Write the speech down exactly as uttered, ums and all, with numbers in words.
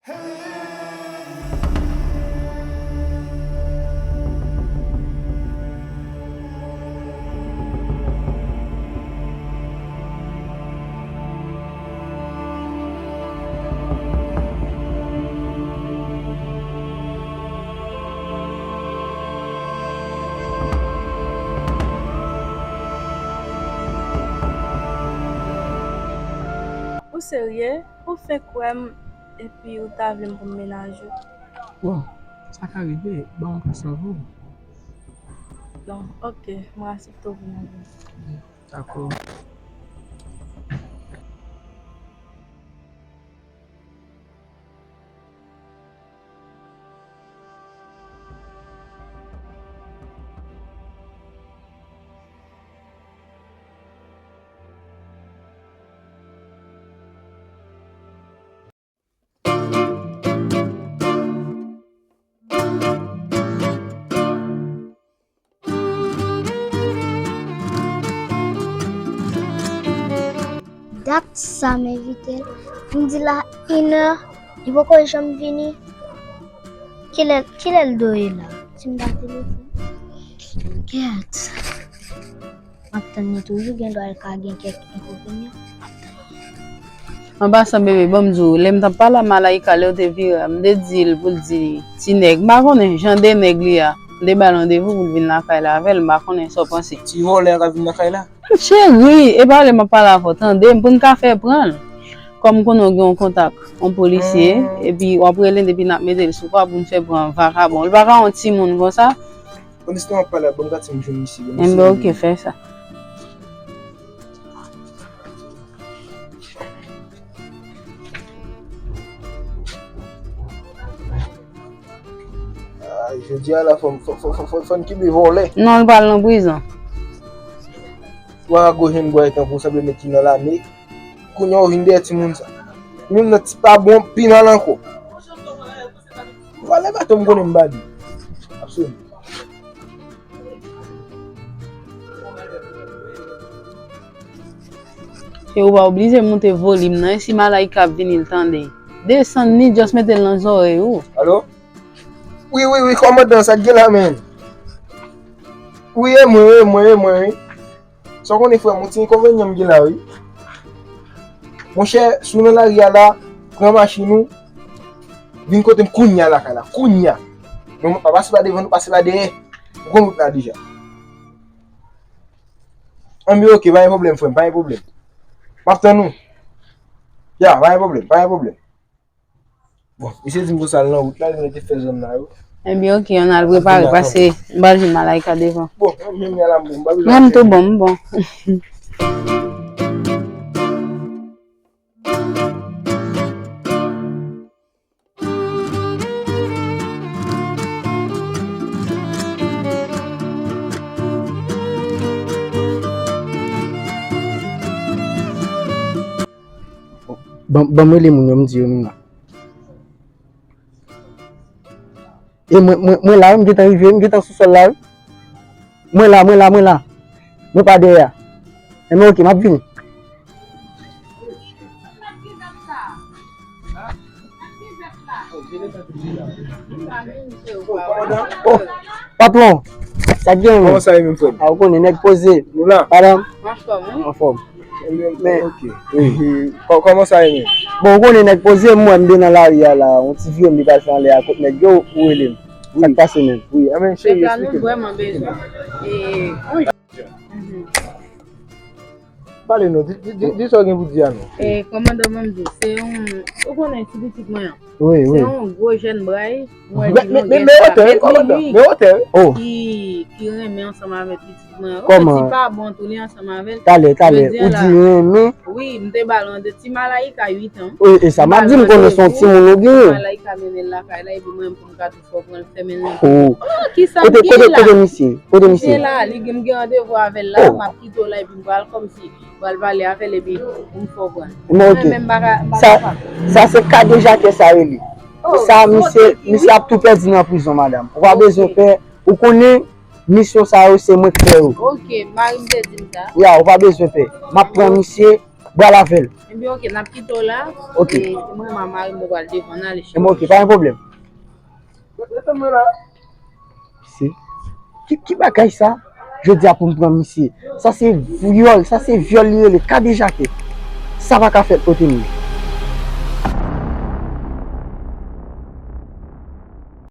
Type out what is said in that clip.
Ou serye? Ou fenk wè m epi ou ta vle m pou m menaj ou? Bon, sa ka rive, ban m yon kras nan vi w. Bon, ok, m respekte w pou mwen. Dakò. Dat sa m envite l, m di l a inè, li poko janm vini. Kilè, kilè l dwe ye la? Si m pa telefòn. Kèt. M ap tann li toujou, gen dwa l ka gen kèk enkonvenyan. M ap tann li. An pasan, bebe, ban m di w, lè m t ap pale a Malaïka, lè w te vire a, m te di l pou l di ti nèg, m pa konnen, jan de nèg li a, m te ba l randevou pou l vin lakay la avè l, m pa konnen sa w panse. Ti vòlè a ka vin lakay la? Cheri, e pa lè m ap pale avè w, tande m, pou n ka fè pran l. Kòm m konnen w gen yon kontak, yon polisye, epi w ap rele l, epi n ap mete l sou pa pou n fè pran vakabon. Li pa ka yon timoun konsa. Pandan se tan w ap pale a, ban m gade si m jwenn misye. Enben, ok, fè sa. Ay, jodi a la, fò n, fò, fò, fò, fò, fò n kenbe vòlè. Non, l pral nan prizon. Wa gwo jèn bway tankou w sanble nèg ki nan lame. Kounye a w vin dèyè timoun sa. Timoun nan ti pa bon, pi mal ankò. Vòlè bato m konnen m ba li. Absoliman. E ou pa oblije moute volim nan, e si Malaïka ap vini l tande. Desann li, just mete l nan zòrèy ou. Alo? Wi, wi, wi, kòmandan, sa k gen la, menn? Wi, e mwen, e mwen, e mwen, wi. Sa w konnen, frè m, yon ti enkonvenyan m gen la, wi. Monchè, si w nan lari a la, pran machin ou, vin kote m kounye a lakay la, kounye a. Non, pa pase pa devan, nou pase pa dèyè. Ou konn wout la deja. Anben, ok, pa gen pwoblèm, frè m, pa gen pwoblèm. M ap tann ou. Ya, pa gen pwoblèm, pa gen pwoblèm. Bon, misye di m konsa l nan wout la, li mete fè zòn la yo. Ebyen, ok, ann al prepare, paske m pral jwenn Malaïka devan. Bon, mwen menm, m al la, m bon, m pa bezwen. Mwen, m tou bon, m bon. Ban, ban m rele moun yo, m di yo nou la. E mwen, mwen, mwen la, wi, m gentan rive, m gentan sou sòl la, wi. Mwen la, mwen la, mwen la. Mwen pa dèyè a. Enben, ok, m ap vini. Oh, patwon, sa k gen, men? Kòman sa ye menm, frè m? A, ou konnen, nèg poze. Nou la? Madanm? Anfòm, wi. Anfòm. Men, ok. Wi. Kò-, kòman sa ye menm? Bon, ou konnen, nèg poze, m wè m de nan lari a la. Yon ti vire m li pral fè anlè a kot nèg yo, ou rele m. Sa k pase menm? Wi, enben, cheri, eksplike m. Pèp la, nou vrèman bezwen. E, yon jan. Mhm. Pale nou, di, di, di, di sa w gen pou di a nou. E, kòmandan, ban m di w, se yon, ou konnen ti pitit mwen an. Wi, wi. Se yon gwo jèn bray, mwen di nou gen sa, men wotè, wi, kòmandan, men wotè, wi. Oh. Ki, ki renmen ansanm avèk pitit mwen an. Kòman? Ti pa bon tou, li ansanm avè l. Talè, talè, ou di renmen? Wi, m te ba l randevou, ti Malaïka uit an. Wi, e sa m ap di, m konnen se yon timoun ou genyen. Malaïka mennen l lakay la, epi mwen, pou m ka tou fò pran l fèmen l nan. Oh. Oh, kisa m gen la? Kote, kote, kote misye? Kote misye? Misye la, li gen, m gen randevou avè l la, m ap kite w la, epi m pral kòmsi, m pral pale avè l, epi pou m fè w pran l. Mwen menm, m pa ka, m pa kapab. Sa, sa se kadejakè sa rele. Oh, sa, misye, misye ap tou pèdi nan prizon, madanm. Ou pa bezwen pè, ou konnen, misyon sa yo, se mwen k fè yo. Ok, mari m te di m sa. Ya, ou pa bezwen pè. M ap pran misye, Bwal avè l. Ebyen, oke, n ap kite w la. Oke. E mwen, mama, mwen pral devan nan ale. Ebyen, oke, pa gen pwoblèm. Se ki, ki bagay sa? Jodi a pou m pran misye. Sa se vyòl, sa se vyòl li rele, kadejake. Sa pa ka fèt kote m ye.